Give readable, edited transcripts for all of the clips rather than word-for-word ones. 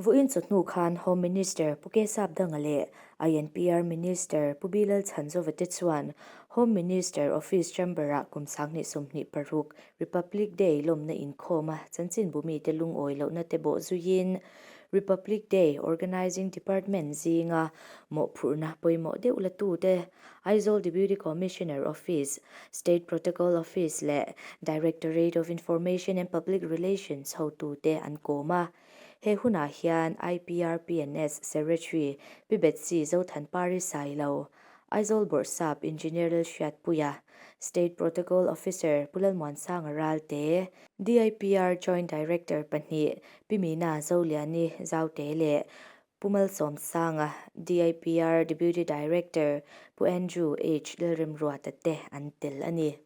Vawiin chawhnu khan Home Minister Pu Kesap Danga leh INPR Minister Pu Bilal Chhanzova te chuan Home Minister Office Chamber-ah kum 2026 Republic Day lawmna inkhawma chanchinbu mite lungawi lohna te bawh zuiin Republic Day Organising Department zinga mawhphurhna pawimawh deuh la tute Aizawl Deputy Commissioner Office, State Protocol Office leh Directorate of Information and Public Relations hotute an kawm a. He hunah hian IPRPNS Secretary Pi Betsy Zothanpari Sailo, Aizawl Bawrhsap Engineer Lalhriatpuia, State Protocol Officer Pu Lalmuansanga Ralte, DIPR Joint Director pahnih Pi Mina Zoliani Zaute leh Pu Malsawmsanga, DIPR Deputy Director Pu Andrew H. Lalremruata te an tel a ni.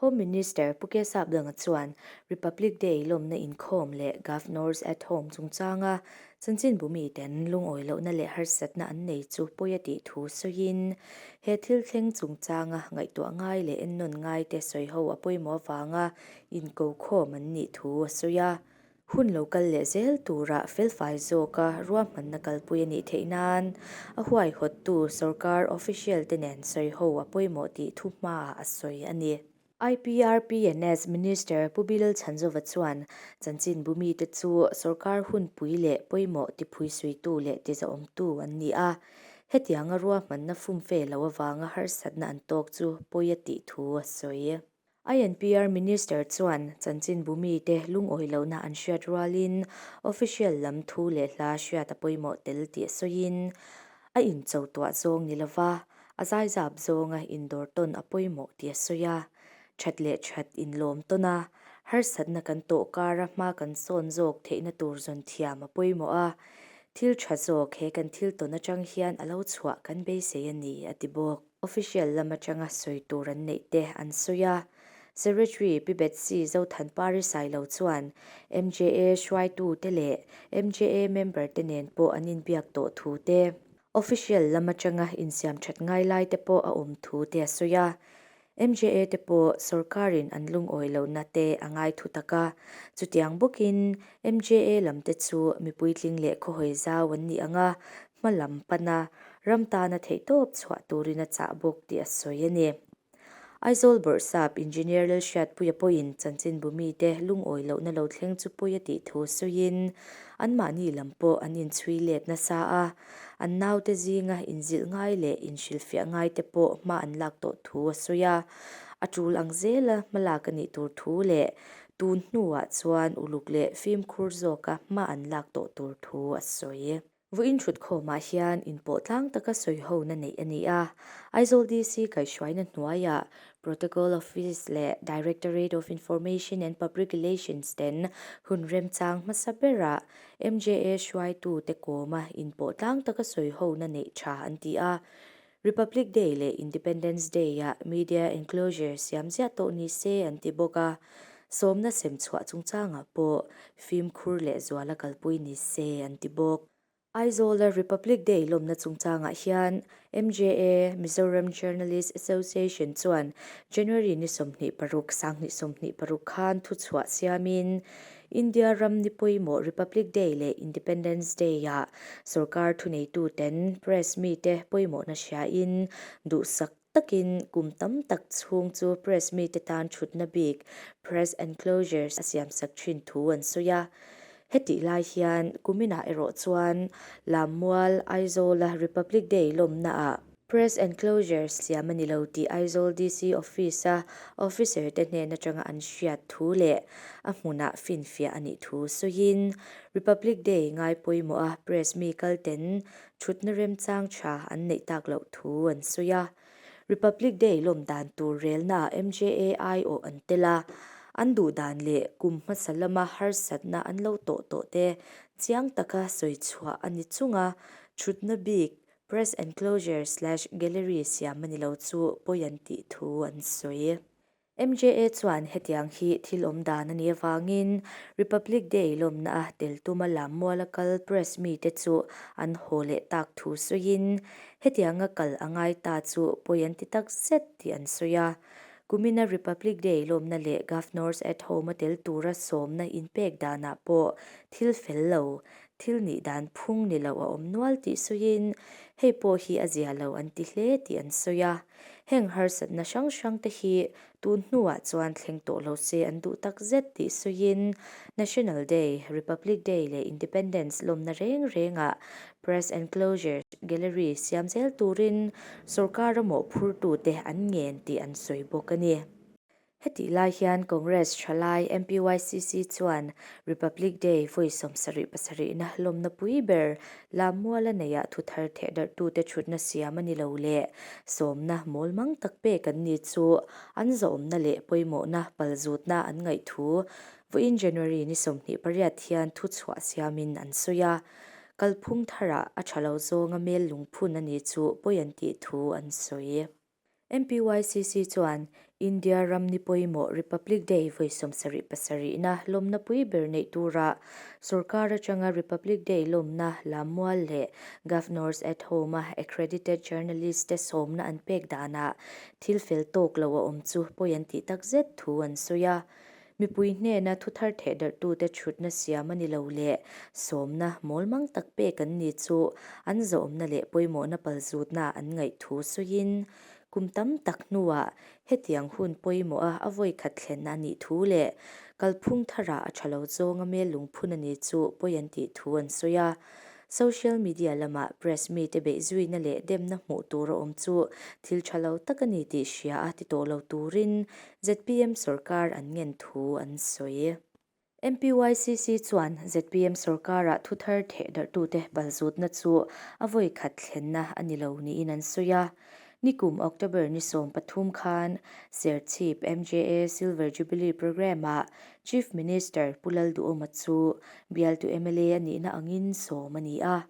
Home Minister Pu Kesap Danga chuan Republic Day lawmna inkhawm leh Governors at Home chungchanga chanchinbu miten lungawi lohna leh harsatna an nei chu pawi a tih thu sawiin, he thil thleng chungchanga ngaihtuah ngai leh ennawn ngaite sawiho a pawimawh avanga inkokhawm an nih thu a sawi a. Hun lo kal leh zel tura felfai zawka ruahmanna kalpui a nih theih nan a huaihawttu sorkar official te nen sawiho a pawimawh tih thuhmaah a sawi a ni. IPRPNS Minister Pu Bilal Chhanzova chuan chanchinbu mite chu sorkar hunpui leh pawimawh tiphuisuitu leh tizawmtu an ni a, hetianga ruahmanna fumfe lo avanga harsatna an tawk chu pawi a tih thu a sawi. INPR Minister chuan chanchinbu mite lungawi lohna an hriat rualin official lam thu leh hla hriat a pawimawh tel tih sawiin a incho tuah zawng ni lova a zaizap zawnga indawr tawn a pawimawh tih a sawi a. That leh that inlawm tawn a, harsatna kan tawh kara hma kan sawn zawk theihna tur zawn thiam a pawimawh a, thil tha zawk he kan thil tawn atang hian a lo chhuah kan beisei a ni, a ti bawk. Official lam atanga sawi tur an neih te an sawi a. Secretary Pi Betsy Zothanpari Sailo chuan MJA hruaitute leh MJA member te nen pawh an inbiak tawh thu te, official lam atanga insiam that ngai lai te pawh a awm thu te a sawi a. MJA te pawh sorkarin an lungawi lohna te a ngai thu tak a. Chutiang bawkin MJA lam te chu mipuitling leh khawhawi zau an nih anga hma lam pana ram tana theihtawp chhuah turin a chah bawk tih a sawi a ni. Aizawl Bawrhsap Engineer Lalhriatpuia pawhin chanchinbu mite lungawi lohna lo thleng chu pawi a tih thu sawiin anmahni lam pawh an inchhui let nasa a, an naute zinga inzilh ngai leh inhrilhfiah ngaite pawh hma an lak tawh thu a sawi a. A tul ang zela hmalak a nih tur thu leh tun hnuah chuan uluk leh fimkhur zawka hma an lak tawh tur thu a sawi. Vawiin thutkhawmah hian inpawh tlang taka sawihona neih a ni a, Aizawl DC kaihhruaina hnuaiah Protocol Office leh Directorate of Information and Public Relations ten hun remchang hmasa berah MJA hruaitute kawma inpawh tlang taka sawihona neih tha an ti a, Republic Day leh Independence Day-ah media enclosure siam ziah tawh ni se an ti bawk a, Sawmna sem chhuah chungchangah pawh fimkhur leh zuala kalpui ni se an ti bawk. Aizawla Republic Day lawmna chungchangah hian MJA, Mizoram Journalist Association, chuan January ni 26, 2026 khan thuchhuah siamin India ram ni pawimawh Republic Day leh Independence Day-ah sorkar thuneituten press mite pawimawhna hriain duhsak Takin kum tam tak chhung chu press mite tan thutna bik, press enclosures, a siamsak thin thu an sawi a. Hetih lai hian kuminah erawh chuan Lammual, Aizawla Republic Day lawmnaah press enclosures siam a ni lo tih Aizawl DC Office-a officer te hnen atanga an hriat thu leh a hmunah finfiah a nih thu sawiin Republic Day ngai pawimawha press mi kalten Thutna remchang tha an neih tak loh thu an sawi a. Republic Day lawm dan tur relnaah MJA aiawh an tel a, an duh dan leh kum hmasa lama harsatna an lo tawh tawh te chiang taka sawi chhuah a ni chung a, thutna bik, press enclosure slash gallery siam a ni lo chu pawi an tih thu an sawi. MJA chuan hetiang hi thil awm dan a nih avangin Republic Day lawmna a tel tuma lammuala kal press mite chu an haw leh tak thu sawiin hetianga kal a ngai ta chu pawi an ti tak zet tih an sawi a. Kumina Republic Day lawmna leh Governors at Home a tel tura sawmna inpek danah pawh thil fel lo, thil nih dan phung ni lo a awm nual tih sawiin hei pawh hi a zia lo an ti hle tih an sawi a. Heng harsatna hrang hrang te hi tun hnuah chuan thleng tawh lo se an duh tak zet tih sawiin National Day, Republic Day leh Independence lawmna reng rengah Press Enclosure Gallery siam zel turin sorkar a mawhphurtute an ngen tih an sawi bawk a ni. Hetih lai hian Congress thalai MPYCC chuan Republic Day vawi 77 na lawmna pui ber Lammuala neiah thuthar thehdarhtute thutna siam a ni lo leh sawmna mawlmang tak pek an ni chu an zawhawmna leh pawimawhna palzutna an ngaih thu vawiin January ni 28 hian thuchhuah siamin an sawi a. Kalphung tharah a tha lo zawnga mel lungphun a ni chu pawi an tih thu an sawi. MPYCC chuan India ram ni pawimawh Republic Day vawi 77 na lawmna pui ber neih tura sorkar atanga Republic Day lawmna Lammual leh Governors at Home-a accredited journalist te sawmna an pek danah thil fel tawk lo a awm chu pawi an tih takzet thu an sawi a. Mipui hnena thuthar thehdarhtute thutna siam a ni lo leh sawmna mawlmang tak pek an ni chu an zawhawmna leh pawimawhna palzutna an ngaih thu sawiin kum tam tak hnuah hetiang hun pawimawha a vawi khat thlenna a nih thu leh kalphung tharah a tha lo zawnga mel lungphun a ni chu pawi an tih thu an sawi a. Social media lamah press mite beihzuina leh demna hmuh tur a awm chu thil tha lo tak a ni tih hria a ti tawh lo turin zpm sorkar an ngen thu an sawi. MPYCC chuan zpm sorkarah thuthar thehdarhtute palzutna chu a vawi khat thlenna a ni lo niin an sawi a. Nikum October ni 13 khan Serchhip MJA Silver Jubilee Programme-ah Chief Minister Pu Lalduhoma chu bialtu mla a nihna angin sawm a ni a.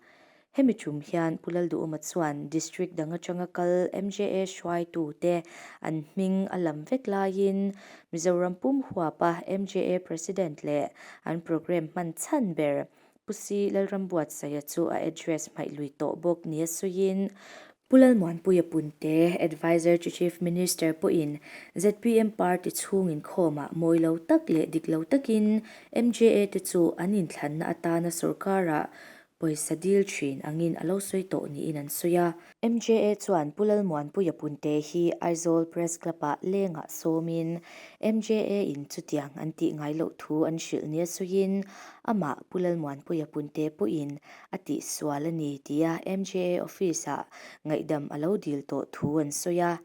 Hemi tum hian Pu Lalduhoma chuan District dang atanga kal MJA hruaitute an hming a lam vek laiin Mizoram pum huapa MJA President leh an programme hman chhan ber Pu Si Lalrambuatsaia chu a address hmaih lui tawh bawk nia sawiin Pu Lalmuanpuia Punte, Adviser to Chief Minister pawhin zpm party chhung inkhawmah mawi lo tak leh dik lo takin MJA te chu an inthlanna atana sorkarah pawisa dil thin angin a lo sawi tawh niin an sawi a. MJA chuan Pu Lalmuanpuia Punte hi Aizawl Press Club-ah lengah sawmin MJA in chutiang an tih ngai loh thu an hrilh nia sawiin amah Pu Lalmuanpuia Punte pawhin a tihsual a ni tia MJA office-ah ngaihdam a lo dil tawh thu an sawi a.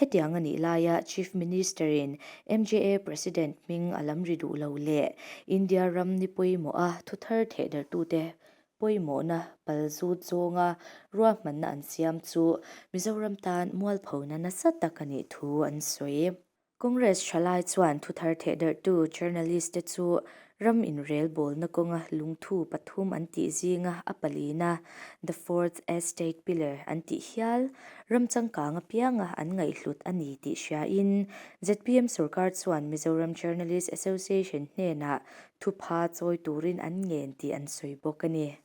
Hetiang a nih laia Chief Minister-in MJA President hming a lam ri duh lo leh India ram ni pawimawha thuthar thehdarhtute pawimawhna palzut zawnga ruahmanna an siam chu Mizoram tan mualphona nasa tak a nih thu an sawi. Congress thalai chuan thuthar thehdarhtu journalist te chu ram inrelbawlna kawnga lungthu pathum an tih zinga a palina The Fourth Estate Pillar an tih hial ram changkang apianga an ngaihhlut a ni tih hriain zpm sorkar chuan Mizoram Journalist Association hnenah thupha chawi turin an ngen tih an sawi bawk a ni.